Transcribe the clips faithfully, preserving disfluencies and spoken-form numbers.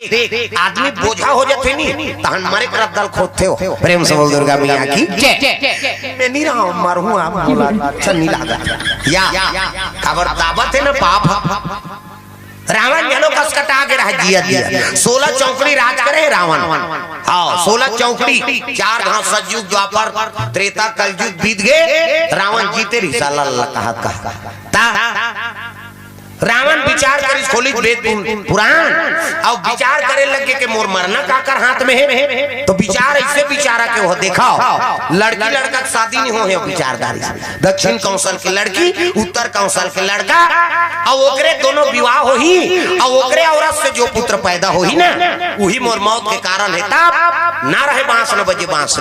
देख, आदमी बोझा हो जाथे नी, तहन मरे के रद्दा ल खोदथे हो। प्रेम से बोल दुर्गा मैया की जय। मैं नहीं रहा हूँ, मरहूँ आप बोला, अच्छा नहीं लगा। या, काबर दाबत हे ना पाप। रावण घलो कसकटा के रह जिया दिया। सोलह चौकड़ी राज करे रावण। हाँ, सोलह चौकड़ी, चार घांव सतयुग, द्वापर, त्रेता, कलयुग बीत गए, रावण जीते रही साला, अल्लाह कहा, कहा। ता रावण विचार करिस, खोलिस वेद पुर-, पुराण, अउ विचार करे लगे के मोर मरना काकर हाथ में हे। तो विचार ऐसे विचारा के वो देखा, लड़की लड़का के शादी नहीं हो हे, विचारदारी से। दक्षिण कौशल के लड़की, उत्तर कौशल के लड़का, अउ ओकरे दोनों विवाह होही, अउ ओकरे औरत से जो पुत्र पैदा होही ना, वही मोर मौत के कारण हे। तब ना रहे बांस, न बजे बांस।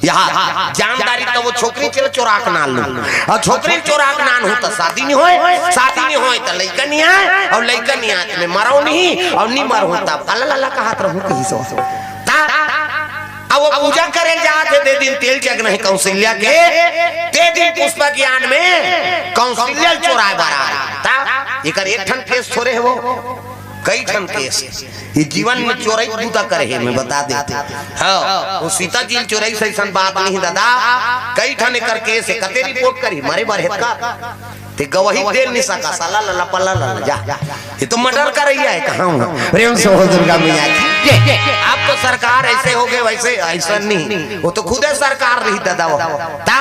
यहाँ जानदारी तो वो छोकरी चल चोरा के नान लू, अउ छोकरी चोरा के नान हो तो शादी नहीं होए, शादी नहीं होए तो लइका नहीं आए, अउ लइका नहीं आए तो मैं मरो नहीं, अउ नहीं मरो तब अल्लाह अल्लाह कहत रहूं कहीं सो। ता अब वो पूजा करे जात हे, दे दिन तेल जग नहीं कौशल्या के, दे दिन पुष्पा ज्ञान में कौशल्या चोराए बार आ रहा। ता एकर एक ठन केस थोरे हे वो, कई ठन केस। ये जीवन में चोरई बूता करे हे, मैं बता देते। हाँ, वो सीता जी चोरई से ऐसन बात नहीं दादा, कई ठन एकर केस हे, कते रिपोर्ट करी, मरे बर हे का? ते गवाही दे नहीं सका, साला लला पल्ला लला जा। ये तो मर्डर करैया हे, कहाँ हूँ? प्रेम से बोल दुर्गा मैया की। ये, ये, ये। अब तो सरकार ऐसे हो गए, वैसे ऐसा नहीं, वो तो खुदे सरकार रही दादा वो। ता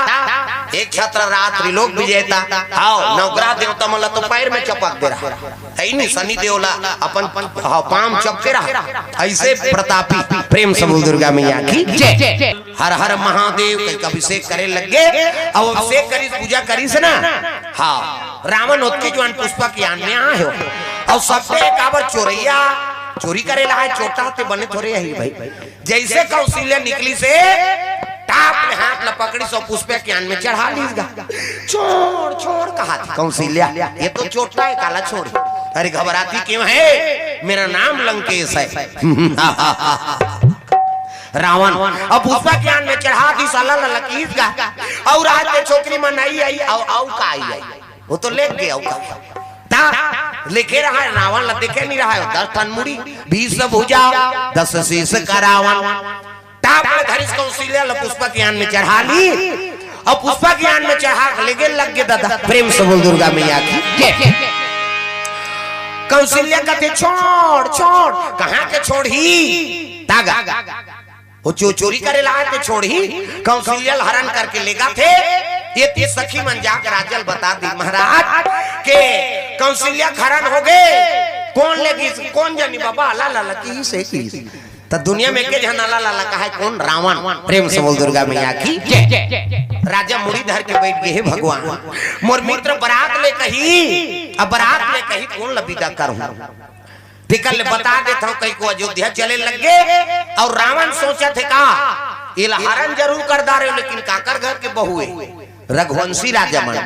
एक छत्र रात्रि लोक विजेता, हाँ, नवग्रह देवता मन ला तो पैर में चपक दे रहा। है नहीं, शनि देव ला अपन, हाँ, पाम चपके रहा। ऐसे प्रतापी, प्रेम से बोल दुर्गा मैया की जय। हर हर महादेव के अभिषेक करे लग गे। अब अभिषेक करिस, पूजा करिस ना, हाँ, रावण ओतके जुआन पुष्पा के ज्ञान में आए हो। अउ सबसे काबर चोरैया, चोरी करे ला हे, चोटा ते बने थोरे हे भाई। जैसे कौशल्या निकलिस हे, टाप ले हाथ ला पकड़िस अउ पुष्पा के ज्ञान में चढ़ा लीस गा। छोड़, छोड़, कहा थी कौशल्या, ये तो चोटा हे, काला छोड़। अरे घबराती क्यों है? मेरा नाम लंकेश है। रावण अब पुष्पा के ज्ञान में चढ़ा दी साला ललकीस गा। अउ रात के छोकरी मन आई, आई, अउ, अउ का आई, आई। वो तो लेके गया, अउ का। ता लेके रहा है रावण ला, देखे नहीं रहा है, दस ठन मुड़ी, बीस भुजा, दस शीश का रावण। टाप ले धरिस कौशल्या ला पुष्पा के ज्ञान में चढ़ा ली। अउ पुष्पा के ज्ञान में चढ़ा के लेगे लग गे दादा। प्रेम से बोल दुर्गा मैया की जय। कौशल्या कहते छोड़, छोड़, कहाँ के छोड़ही? तागा। वो चो-, चोरी करे ला हे ते छोड़ही। कौशल्या ल हरण करके लेगा थे। ये तीस सखी मन जाके राजा ल बता दी महाराज के कौशल्या के हरण हो गे। कोन लेगिस, कोन जनी बाबा, ला, ला, ला, की से की। त दुनिया में के झन ला, ला, ला कहा हे कोन? रावण। प्रेम से बोल दुर्गा मैया की जय। राजा मुड़ी धर के बैठ गे, हे भगवान, मोर मित्र बरात ले कही, अब बरात ले कही कोन ला विदा करहूं? तेकर ले बता देत हंव, कहिके अयोध्या चले लग गे। अउ रावण सोचत हे का, एला हरण जरूर कर डारे, लेकिन काकर घर के बहू हे? रघुवंशी राजा मन।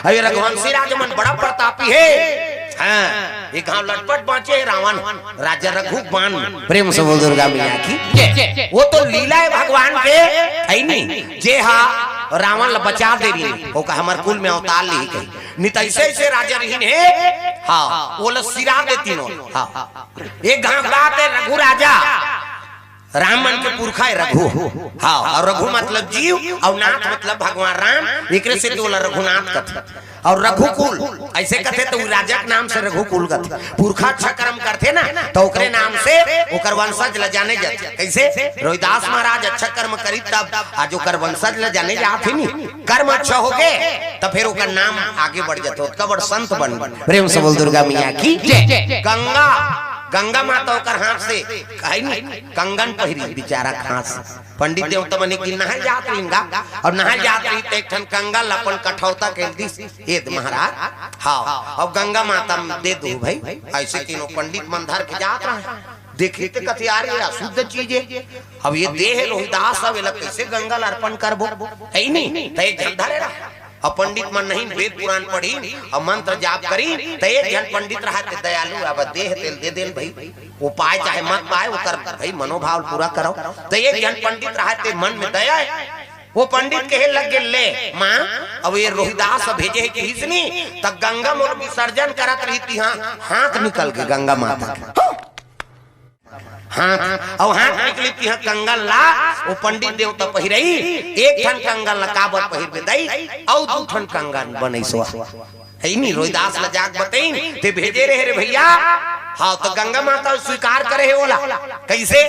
अउ ये रघुवंशी राजा मन बड़ा प्रतापी हे। हाँ, ये घांव लटपट बांचे हे रावण, राजा रघु बाण। प्रेम से बोल दुर्गा मैया की। वो तो लीला हे भगवान के, है नी? जे हा रावण ला बचा दे रही, ओका हमर कुल में अवतार ली कही। नहीं तो ऐसे ऐसे राजा रहिन हे। हाँ, वो ला सिरा देती नो। हाँ। एक घांव बात हे, रघु राजा राम मन के पुरखा हे रघु। हाँ, अउ रघु मतलब जीव, अउ नाथ मतलब भगवान राम, एकरे से तो ओला रघुनाथ कथे। अउ रघुकुल ऐसे कथे तो उ राजा के नाम से रघुकुल कथे। पुरखा अच्छा कर्म करथे ना, तो ओकरे नाम से ओकर वंशज ला जाने जाथे। कैसे? रोहिदास महाराज अच्छा कर्म करी तब आज ओकर वंशज ला जाने जाथे नी। कर्म अच्छा हो गे, त फेर ओकर नाम आगे बढ़ जाथे, ओतका बड़ संत बन गे। प्रेम से बोल दुर्गा मैया की जय। गंगा, गंगा माता ओकर हाथ से, कहे नी, कंगन पहिरी बिचारा के हाथ से। पंडित देवता मन एक दिन नहाए जात रहिन गा, अउ नहाए जात रही त एक ठन कंगन ला अपन कठौता के दिस, "ए दे महाराज, हाँ, अब गंगा माता म दे दो भाई।" ऐसे तीनों पंडित मन धर के जात रहे। देखी त कथे, "यार, ये अशुद्ध चीज हे।" अब ये देह रोहिदास, अब एला कैसे गंगा ला अर्पण करबो? है ही नहीं, त एक झन धरे रहा। अब पंडित मन नहीं, वेद पुराण पढ़ी, अब मंत्र जाप करी, त एक झन पंडित रहा ते दयालु, अब देह तेल दे देन भाई, वो पाए चाहे मत पाए, ओकर भाई मनोभाव पूरा करो। त एक झन पंडित रहा ते मन में दया हे, वो पंडित कहे लग गे, "ले माँ, अब ये रोहिदास भेजे हे किहिस नी, त गंगा मोर विसर्जन करत रही, तिहां हाथ निकल गे गंगा माता के।" हाथ, अउ हाथ निकली तिहा कंगन ला, वो पंडित देवता पहिरई, एक ठन कंगन ला काबर पहिरबे दई, अउ दू ठन कंगन बनई सोहा। है नी, रोहिदास ला जाके बतईन, ते भेजे रहे रे भइया। हाँ, त गंगा माता स्वीकार करे हे ओला। कइसे?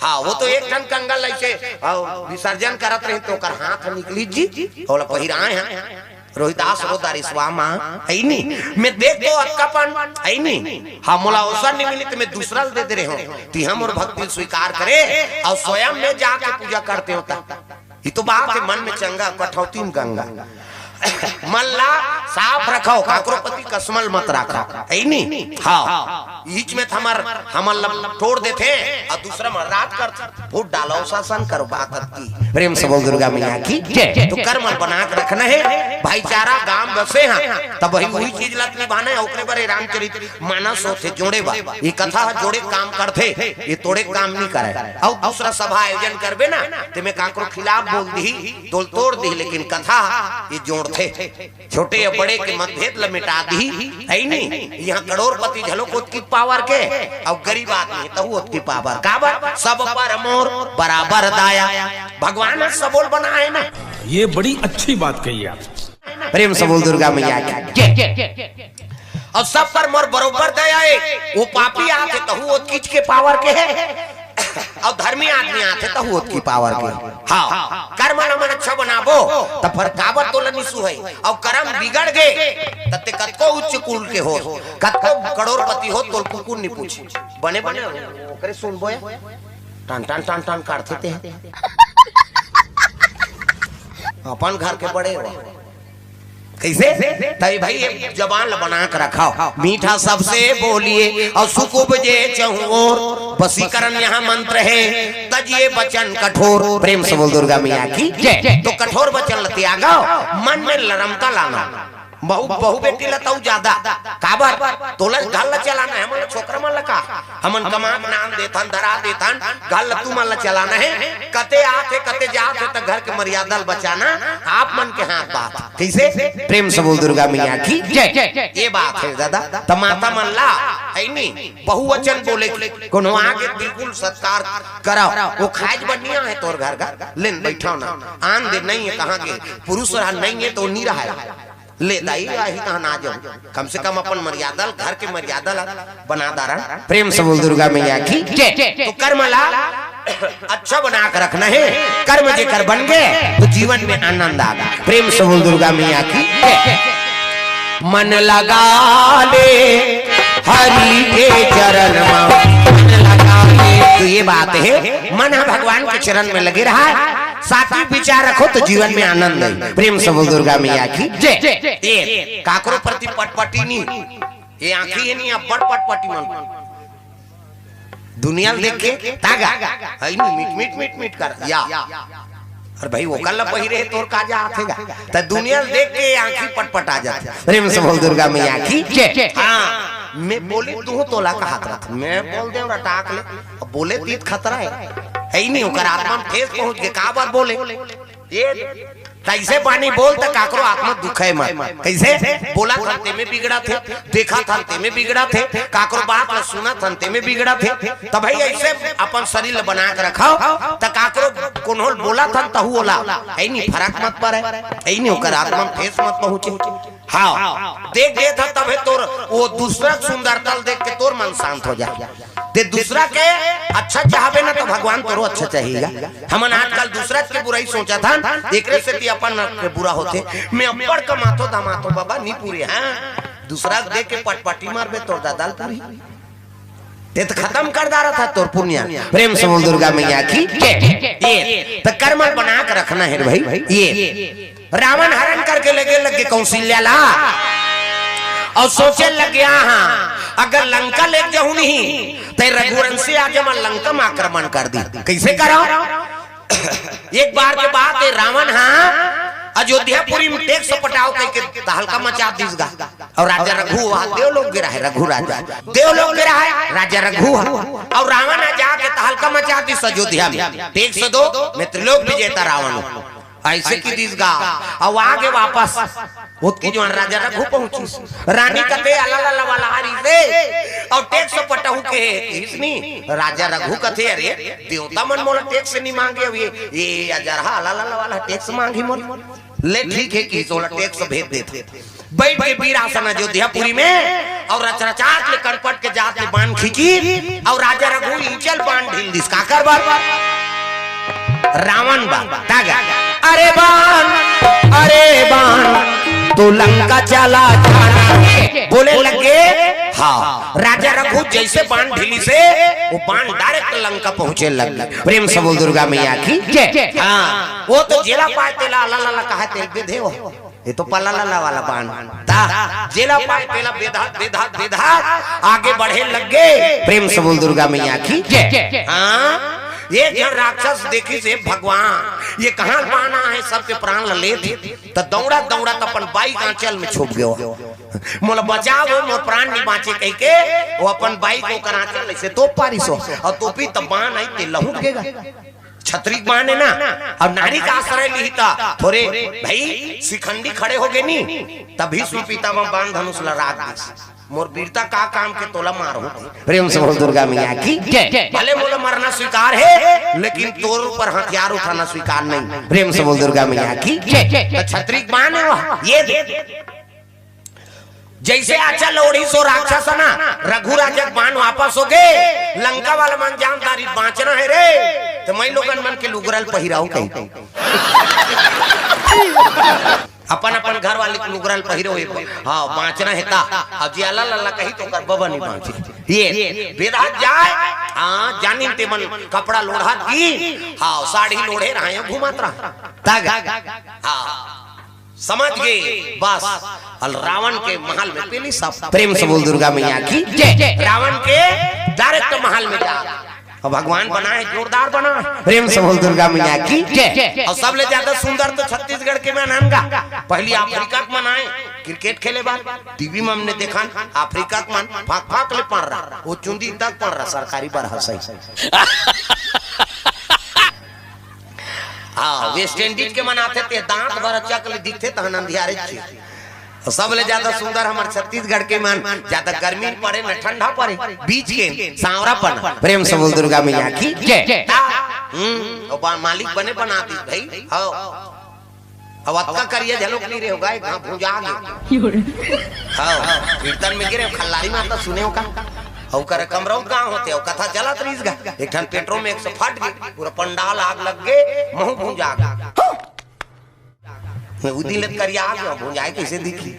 हाँ, वो तो एक ठन कंगन लइसे, हाँ, विसर्जन करत रहे तो ओकर हाथ निकली जी, ओला पहिराए हैं। रोहिदास रो दारी स्वामा, है नी? मैं देख तो अतकापन, है नी? हाँ, मोला अवसर नहीं मिली त मैं दूसरा ल दे दे रहे हूँ। तिहा मोर भक्ति स्वीकार करे अउ स्वयं मैं जाके पूजा करते होता। ये तो बात है, मन में चंगा, कठौती में गंगा। मन ला साफ रखो, काकरो प्रति कसमल मत रखो, है नी? हाँ, बीच में त हमर, हमन ला टोर देथे अउ दूसरा मन राज करथे। वोट डालो, शासन करो, बात की। प्रेम से बोल दुर्गा मैया की जय। तो कर्म बना के रखना है, भाईचारा गांव बसे हैं, तब वही, वही चीज ला निभाना है। ओकरे बारे रामचरित मानस होथे जोड़े बा, ये कथा ह जोड़े काम करथे, ये तोड़े काम नहीं करे। अउ दूसरा सभा आयोजन करबे ना, ते में काकरो खिलाफ बोल दिही, तोल तोड़ दिही, लेकिन कथा ह ये जोड़थे। छोटे या बड़े के मतभेद ल मिटा दिही, है नी? यहाँ करोड़पति झलो ओतकी पावर के, अउ गरीब आदमी तहु ओतकी पावर। काबर? सब पर मोर बराबर दाया। भगवान ह सबोल बनाए ना। ये बड़ी अच्छी बात कही आप। प्रेम से बोल दुर्गा मैया की जय। अउ सब पर मोर बरोबर दया हे, वो पापी आथे तहु ओतकीच के पावर के हे, अउ धर्मी आदमी आथे तहु ओतकी पावर के। हाँ, कर्म ल मन अच्छा बनाबो, त फिर काबर तोला निसु है, अउ कर्म बिगड़ गे, त ते कतको उच्च कुल के हो, कतको करोड़पति हो, तोल कुकुर नहीं पूछे। बने बने ओकरे सुनबो या, टन टन टन टन करथे ते। अपन घर के बड़े हो। कइसे? तई भाई, ये जबान ल बना के रखो। मीठा सबसे बोलिए अउ सुख उपजे चहुओर। वशीकरण यहाँ मंत्र है, तजिए वचन कठोर। प्रेम से बोल दुर्गा मैया की जय। तो कठोर वचन ल त्यागो, मन में नरमता लाना। बहू, बहू बेटी ल तउ ज्यादा। काबर? तोला घर ल चलाना है, हमन ल छोकरा मन ल का? हमन कमा के नाम देथन, धरा देथन, घर ल तुमन ल चलाना है। कते आथे, कते जाथे, त घर के मर्यादा ल बचाना आप मन के हाथ बात। कइसे? प्रेम से बोल दुर्गा मैया की जय। ये बात है दादा, त माता मन ला, है नी, बहुवचन बोले के, कोनो आगे बिल्कुल सत्कार करो। वो खाए बर नहीं आए तोर घर का, लेन बैठाओ ना, आन दे, नहीं है कहाँ के, पुरुष रहा नहीं है तो नहीं रहा है। ले दाई, आही तहन आ जाओ। कम से कम अपन मर्यादा ल, घर के मर्यादा ल बना दारन। प्रेम से बोल दुर्गा मैया की जय। तो कर्म ला अच्छा बना के रखना है। कर्म जेकर बन गे तो जीवन में आनंद आ गे। प्रेम से बोल दुर्गा मैया की जय। मन लगा ले हरि के चरण मा, मन लगा ले। तो ये बात है, मन ह भगवान के चरण में लगे रहा, सात्विक विचार रखो तो जीवन में आनंद है। प्रेम से बोल दुर्गा मैया की जय। ये काकरो प्रति पटपटी नहीं, ये आंखी ये नहीं, अब्बड़ पटपटी मन। दुनिया ल देख के तागा, है नहीं, मिट मिट मिट मिट कर या। अरे भाई, ओकर ला पहिरे हे, तोर का जा आथे गा? त दुनिया ल देख के आंखी पटपटा जाथे। प्रेम से बोल दुर्गा मैया की जय। हाँ, मैं बोली तू तोला कहात रहा, मैं बोल दे रटाक ले, अब बोले तीत खतरा है, है ही नहीं, ओकर आत्मा में ठेस पहुंच के काबर बोले। ये तइसे बानी बोल त काकरो आत्मा दुखे मत। कइसे? बोलत हन तेमे बिगड़त हे, देखत हन तेमे बिगड़त हे, काकरो बात ल सुनत हन तेमे बिगड़त हे। त भाई अइसे अपन शरीर ल बना के रखव, त काकरो कोनो ल बोलत हन तहू ओला, है नी, फरक मत पड़े, है नी, ओकर आत्मा में ठेस मत पहुंचे। हाँ, देख देत ह तभे तोर वो दूसरा के सुंदरता ल देख के तोर मन शांत हो जाए। ते दूसरा के अच्छा चाहबे ना, तो भगवान तोरो अच्छा चाहिएगा। हमन आजकल दूसरा के बुराई सोचत हन, एकरे सेती अपन के बुरा होथे। मैं अब्बड़ कमाथो धमाथो बाबा, नी पूरे, हाँ, दूसरा के देख के पटपटी मारबे, तोर दादा ल पूरी। ते तो खत्म कर डारत ह तोर पुण्य। प्रेम से बोल दुर्गा मैया की जय। ये तो कर्म बना के रखना है रे भाई। ये रावण हरण करके लेगे लगे कौशल्या ला, अउ सोचे लग गया, हाँ, अगर लंका ले जाऊं नहीं, ते रघुवंशी आज हमर लंका में आक्रमण कर दी। कइसे करो? एक बार के बात हे, रावण, हाँ, अयोध्यापुरी में tax पटाव कहिके तहलका मचा दिस गा। अउ राजा रघु वहाँ देवलोक गे रहे, रघु राजा देवलोक गे रहे, राजा रघु ह। अउ रावण ह जाके तहलका मचा दिस अयोध्या में, tax दो, मैं त्रिलोक विजेता रावण हूँ। अइसे कहि दिस गा, अउ आगे वापस। ओतकी जुवार राजा रघु पहुंचिस। रानी कथे, "अला ला ला वाला हरी से, अउ टैक्स पटहू के हे।" इसनी राजा रघु कथे, "अरे, देवता मन मोला टैक्स नइ मांगे हवे, ये अजरहा अला ला ला वाला टैक्स मांगही मोला। ले ठीक हे," कहिस, "ओला टैक्स भेज देथंव।" बइठ गे बीरासन अयोध्यापुरी में, अउ रचरचात ले कनपट के जात ले बाण खींचिस, अउ राजा रघु इंचल बाण ढील दिस। काकर बर? रावण बर। तागा, "अरे बाण, अरे बाण, तू लंका चला जाना।" बोले लगे, हाँ, राजा रघु जइसे बाण ढीलिस हे, वो बाण direct लंका पहुंचे लगे। प्रेम से बोल दुर्गा मैया की। जय। हाँ, वो तो जेला पाय तेला, ला ला ला कहा तेल बेधे हो। ये तो पलालाला वाला बाण। ता, जेला पाय तेला बेधा, बेधा, बेधा, आगे बढ़े लग गे। प्रेम से बोल दुर्गा मैया की। जय। हाँ, एक झन राक्षस देखिस, "हे भगवान, ये कहाँ बाण आय, सबके प्राण ल लेथे।" त दौड़त दौड़त अपन बाई के आंचल में छुप गयो। "मोला बचाओ, मोर प्राण नइ बांचे," कहिके वो अपन बाई के ओकर आंचल से तोप पारिस हो। अउ तोपिस त बाण आइस ते लहुट गे गा। छतरी के बाण हे ना, अउ नारी के आश्रय लिही त थोरे भाई शिखंडी खड़े हो गे नी, त भीष्म पितामह बाण धनुष ल राख दिस। "मोर वीरता का काम के तोला मारहूं।" प्रेम से बोल दुर्गा मैया की। जय। "भले मोला मरना स्वीकार हे, लेकिन तोर ऊपर हथियार उठाना स्वीकार नहीं।" प्रेम से बोल दुर्गा मैया की। जय। त छतरी के बाण हे वो, ये दे। जइसे आंचल ओढ़िस ओ राक्षस ना, रघु राजा के बाण वापस हो गे। लंका वाला मन जान डारिस, "बांचना हे रे, त माईलोगन मन के लुगरा ल पहिराव," कहि। अपन अपन घर वाली के लुगरा ल पहिरो, हाँ, बांचना हे ता। अब जे अला ला ला कही त ओकर बबा नइ बांचे। ये बेधा जाय, हाँ, जानिन ते मन कपड़ा ल ओढ़त गे, हाँ, साड़ी ल ओढ़े रहा, घूमत रहा। तग, हाँ। समझ गे, बस। अउ रावण के महल में पेलिस सब। प्रेम से बोल दुर्गा मैया की। जय। रावण के direct महल में जा। अउ भगवान बनाय, जोरदार बनाय। प्रेम से बोल दुर्गा मैया की। जय। अउ सबले ज्यादा सुंदर तो छत्तीसगढ़ के मन हन गा। पहिली अफ्रीका के मन आय, क्रिकेट खेले बर, टीवी में हमने देखन, अफ्रीका के मन फाक फाक ले पंड़रा, वो चुंदी तक पंड़रा, सरकारी बर हंसई। हाँ, वेस्ट इंडीज के मन आथे ते दांत भर चक ले दिखथे तहन अंधियारे छे। अउ सबले ज्यादा सुंदर हमर छत्तीसगढ़ के मन, ज्यादा गर्मी पड़े न ठंडा पड़े, बीच के सांवरापन। प्रेम से बोल दुर्गा मैया की। जय। हम्म, अउ बा-, मालिक बने बना दिस भाई। हाँ। अउ अतका करिया झलोक नइ रहे होगा, एक घांव भुंजा गे। हाँ, कीर्तन में गे रहे, खल्लारी माता सुने हो का? अउ करे कमरौत गांव होथे, अउ कथा चलत रहिस गा। एक ठन पेट्रोल में एक सौ फट गे, पूरा पंडाल आग लग गे, महूं भुंजा गे। मैं उदी ले करिया आ गया, भुंजाय कइसे दिखही?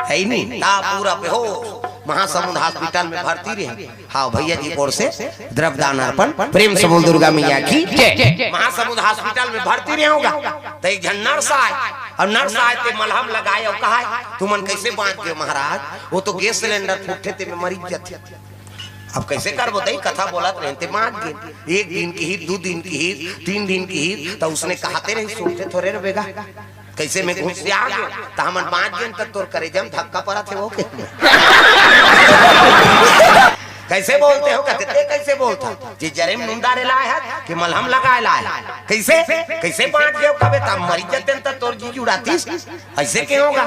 हे ही नहीं, ता पूरा बेहोश, महासमुंद हॉस्पिटल में भर्ती रहे। हाँ, भैया जी की ओर से द्रव्य दान अर्पण। प्रेम से बोल दुर्गा मैया की। जय। महासमुंद हॉस्पिटल में भर्ती रहे होगा, त एक झन नर्स आय, अउ नर्स आय ते मलहम लगाय अउ कहय, "तुमन कइसे बांच गे महाराज? वो तो गैस सिलेंडर फूटथे ते में मरिच जथे।" अब कइसे करबो दई, कथा बोलत रहे ते बांच गे। एक दिन किहिस, दू दिन किहिस, तीन दिन किहिस, त उसने कहते रहे, सुनथे थोरे रे बेगा। कइसे में घुसिया गे, त हमन बांच गेन, त तोर करेजा में धक्का परत हे वो के। कइसे बोलते हो, कथे ते कइसे बोलथस? जे जरे में नून डारे ल आय हस, कि मलहम लगाय ल आय हस? कइसे, कइसे बांच गेव कबे, त मरी जतेन त तोर जी जुड़ातिस, अइसे के होगा?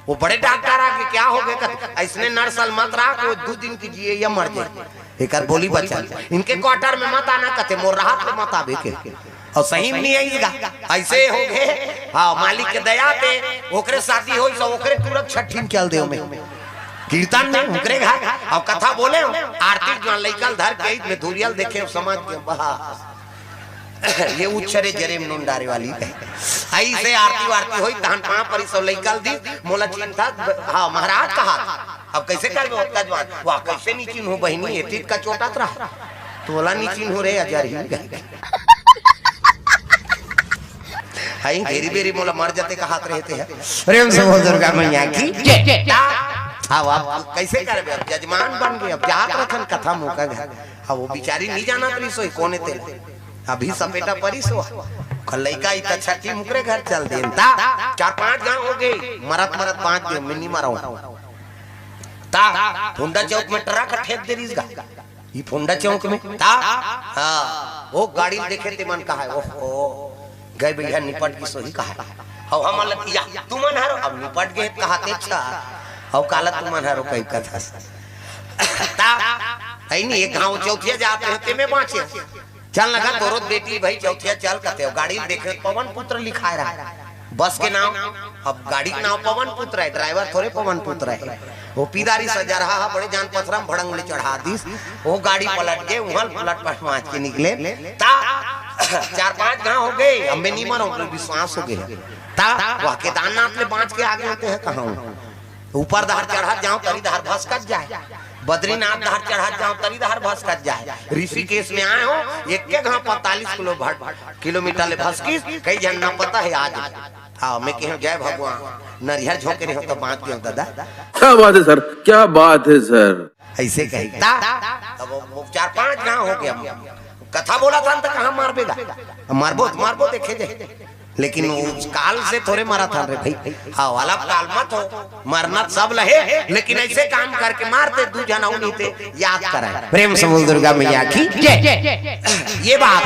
वो बड़े डॉक्टर आके, "क्या हो गे?" कथे, "अइसने नर्स ल मत राख, वो दू दिन के जिए या मर जाय।" एकर बोली बचन, "इनके क्वार्टर में मत आना," कथे, "मोर राहत ले मत आबे के।" अउ सही में नइ आइस गा, अइसे हो गे। हाँ, मालिक के दया ते ओकरे शादी होइस, ओकरे तुरंत छट्ठी में चल देव में, कीर्तन में ओकरे घर। अउ कथा बोले हो, आरती के जुवार लइका ल धर के आइस में धुरिया ल देखे, समझ गे, बस। ये उच्छरे जरे में नून डारे वाली हे। अइसे आरती वारती होइस, तहन पांव परिस अउ लइका ल दिस, मोला चिंता, हाँ, महाराज कहा। अब कइसे करबे ओतका जुवार? वाह, कइसे नइ चिन्हूं बहिनी, एती कचोटत रहा। तोला नइ चिन्हूं रे, अजरही। हई, बेरी बेरी मोला मर जते कहत रहे ते ह। प्रेम से बोल दुर्गा मैया की। जय। अब, अब कइसे करबे? अब जजमान बन गे, अब जात रथन कथा मुका गे। अब वो बिचारी नइ जानत रहिस होही कोन ए तेला। अभी सपेटा परिस हो। ओकर लइका आइस त छट्ठी में ओकरे घर चल देन। ता चार पांच गांव हो गे, मरत मरत बांच गे, में नइ मरंव। ता फुंडा चौक में ट्रक ठेक दे रहिस गा। ई फुंडा चौक में ता, हाँ, वो गाड़ी देखे ते मन कहय, "ओहो, गए भैया निपट गिस होही कहा। अउ हमन ल या तुमन हर अब निपट गे कहा ते अच्छा। अउ काला तुमन हर कही कथस। ता, अइनी एक घांव चौथिया जात हे, ते में बांचे। चल लगा तोरो बेटी भाई चौथिया चल कथे, गाड़ी देखे पवन पुत्र लिखाय रहा। बस के नाम, अब गाड़ी के नाम पवन पुत्र हे, ड्राइवर थोरे पवन पुत्र हे। वो पीदारी सजा रहा हा, बड़े जान पथरा म भड़ंग ले चढ़ा दिस। वो गाड़ी पलट के उहल पलट पट मांच के निकले। ता चार पांच घांव हो गे, अम्बे नी मरो, विश्वास हो गे। ता वह केदारनाथ ले बांच के आगे होते हैं कहां? ऊपर धार चढ़त जांव, तरी धार भसकत जाय। बद्रीनाथ धार चढ़त जांव, तरी धार भसकत जाय। ऋषिकेश में आय हों, एक के घांव पैंतालीस किलो भट-, किलोमीटर ले भसकिस, कई झन ना पता हे आज। हाँ, मैं कहेंव, "जय भगवान, नरिहर झोंके रहेंव त बांच गेंव दादा।" क्या बात है सर, क्या बात है सर। अइसे कही। ता, अब वो, वो चार पांच घांव हो गे। कथा बोलत हन त कहां मारबे गा? मारबो, मारबो, देखे दे। लेकिन वो काल से थोरे मरत हन रे भाई। हाँ, वाला काल मत हो, मरना सब ल हे, लेकिन अइसे काम करके मारते दू झन अउ नीते याद कराय। प्रेम से बोल दुर्गा मैया की जय। ये बात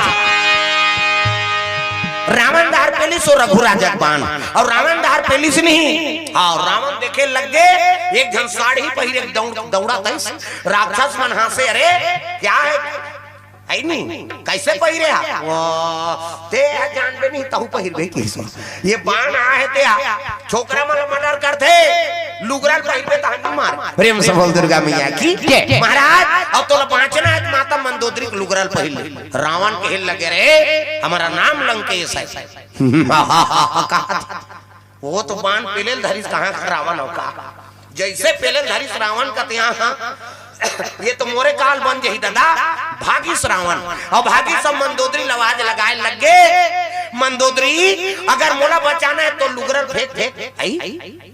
रावण धार पेलिस अउ रघुराजा के बान, अउ रावण धार पेलिस नहीं। हाँ, रावण देखे लग गे, एक झन साड़ी पहिरे दौड़-, दौड़त हे। राक्षस मन हांसे, "अरे, क्या है?" अइनी, कइसे पहिरे हा? वो, ते ह जानबे नहीं, तहूं पहिरबे कइसे? ये बान आहे ते हा। छोकरा मन ल मर्डर करथे, लुगरा ल पहिरबे तहां नहीं मार। प्रेम से बोल दुर्गा मैया की जय। महाराज, अब तोला बांचना हे त माता मंदोदरी के लुगरा ल पहिर ले। रावण कहे लगे, "रे, हमारा नाम लंकेश है।" कहा था। वो तो बान पेले ल धरिस, कहां का रावण हो का? जइसे पेले ल धरिस रावण कथे, "हाँ, ये तो मोरे काल बन जही दादा।" भागिस रावण, अउ भागिस अउ मंदोदरी ल आवाज लगाय लग गे, "मंदोदरी, अगर मोला बचाना हे त लुगरा ल फेंक, फेंक।" अई,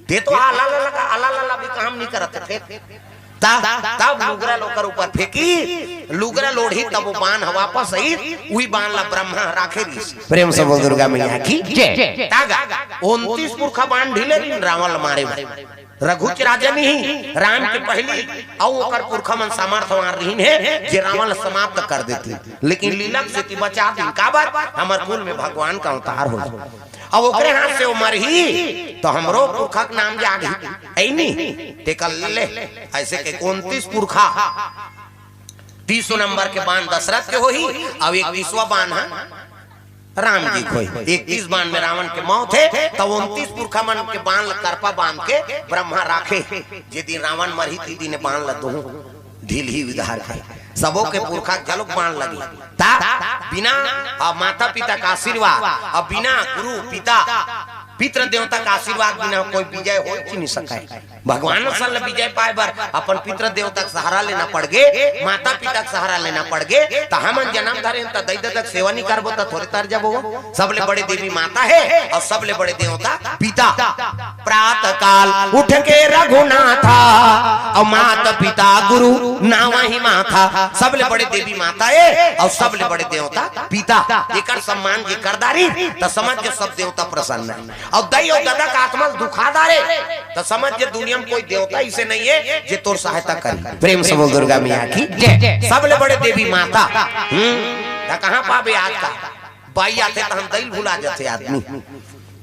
ते तो आला ला लगा, आला ला ला भी काम नहीं करत, फेंक। ता, तब लुगरा ल ओकर ऊपर फेंकी, लुगरा ल ओढ़ी, तब वो बान ह वापस आई, उही बान ला ब्रह्मा राखे रिहिस। प्रेम से बोल दुर्गा मैया की जय। ता गा, उनतीस पुरखा बान ढीले रिहिन रावण ल मारे बर। रघु के राजा नहीं, राम के पहिली, अउ ओकर पुरखा मन सामर्थवान रिहिन हे, जे रावण ल समाप्त कर देतिन। लेकिन लीला के सेती बचा दिन, काबर? हमर कुल में भगवान के अवतार हो। अब ओकरे हाथ से वो मरही, त हमरो पुरखा के नाम जागही। अइनी, तेकर ले, अइसे कहिके उनतीस पुरखा, तीसो नंबर के बान दशरथ के होही, अउ इकतीसवां बान ह राम जी के होही। इकतीस बान में रावण के मौत हे, त उनतीस पुरखा मन के बान ल करपा बांध के ब्रह्मा राखे। जे दिन रावण मरही, ते दिन बान ल दोहूं ढीलही उधार के। सबो के पुरखा घलोक बान लगी। ता बिना, अउ माता पिता के आशीर्वाद, अउ बिना गुरु पिता पितृ देवता के आशीर्वाद बिना कोई विजय हो ही नहीं सकय। भगवान सन ल विजय पाय बर अपन पितृ देवता के सहारा लेना पड़ गे, माता पिता के सहारा लेना पड़ गे। त हमन जनम धरे हन त दई ददा के सेवा नहीं करबो त थोरे तर जबो। सबले बड़े देवी माता हे अउ सबले बड़े देवता पिता। प्रातः काल उठ के रघुनाथा, अउ माता पिता गुरु नावहि माथा। सबले बड़े देवी माता हे अउ सबले बड़े देवता पिता। एकर सम्मान जे कर डारिस, त समझ के सब देवता प्रसन्न हे। अउ दई अउ ददा के आत्मा ल दुखा डारे, त समझ के दुनिया में कोई देवता अइसे नहीं हे जे तोर सहायता करे। प्रेम से बोल दुर्गा मैया की जय। सबले बड़े देवी माता। हम्म, त कहां पाबे आज का? बाई आथे त हम दई ल भुला जाथे आदमी।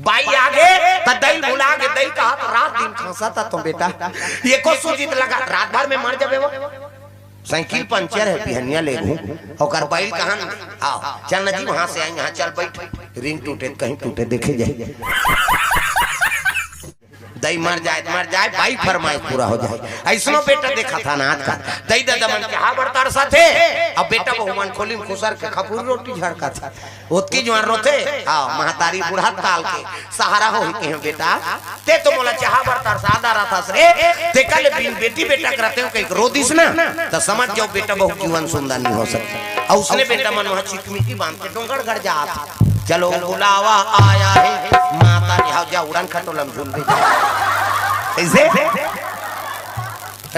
बाई आगे त दई ल भुला गे, दई कहा त रात दिन खांसा त तो बेटा, एको सूजी त लगा, रात भर में मर जाबे वो। साइकिल पंचर हे, बिहनिया लेगहूं, ओकर बाई ल कहा न, आओ, चल ना जी, वहां से आई, यहां चल बैठ, रिंग टूटे त कहीं टूटे, देखे जाय। दई मर जाय त मर जाय, बाई फरमाइश पूरा हो जाय। अइसनो बेटा देखत हन आजकल। दई ददा मन के हा बड़ तरसथे, अब बेटा बहू मन खोली म खुसर के खपुरी रोटी झड़कथे। ओतकी जुवार रोथे, हाँ, महतारी बुढ़त काल के सहारा होही कहेंव बेटा। ते तो मोला चाहा बर तरसा डारथस रे, तेकर ले बिन बेटी बेटा के रतेंव कहिके रो दिस ना, त समझ जाओ बेटा बहू जीवन सुंदर नहीं हो सकय। अउ उसने बेटा मन वहां चिकमिकी बांध के डोंगरगढ़ जात। चलो बुलावा आया है, माता ने, हाव जा उड़न खटोला म झूल दे। कइसे?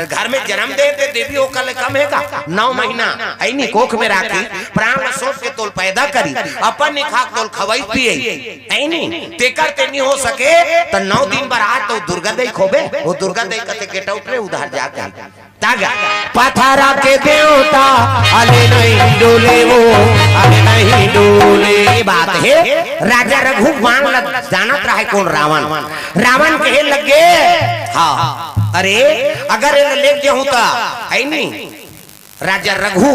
घर में जनम दे दे देवी, ओकर ले कम हे का? नौ महीना अइनी कोख में राखी, प्राण ल सोच के तोल पैदा करी, अपन निखाक तोल खवई पियई, अइनी तेकर ते नी हो सके, त नौ दिन बर आज तो दुर्गा दई खोबे, वो दुर्गा दई कथे, "Get out रे, उधार जा," कही। तागा, पथरा के देवता, अले नहीं डोले वो, अले नहीं डोले। बात हे, राजा रघु बान ल जानत रहय कोन? रावण। रावण कहे लगे, हाँ, अरे, अगर एला लेग जाहूं त, है नहीं, राजा रघु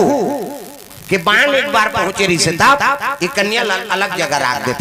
के बान एक बार पहुंचे रहिसे तब, ये कन्या ल अलग जगह राख देथे।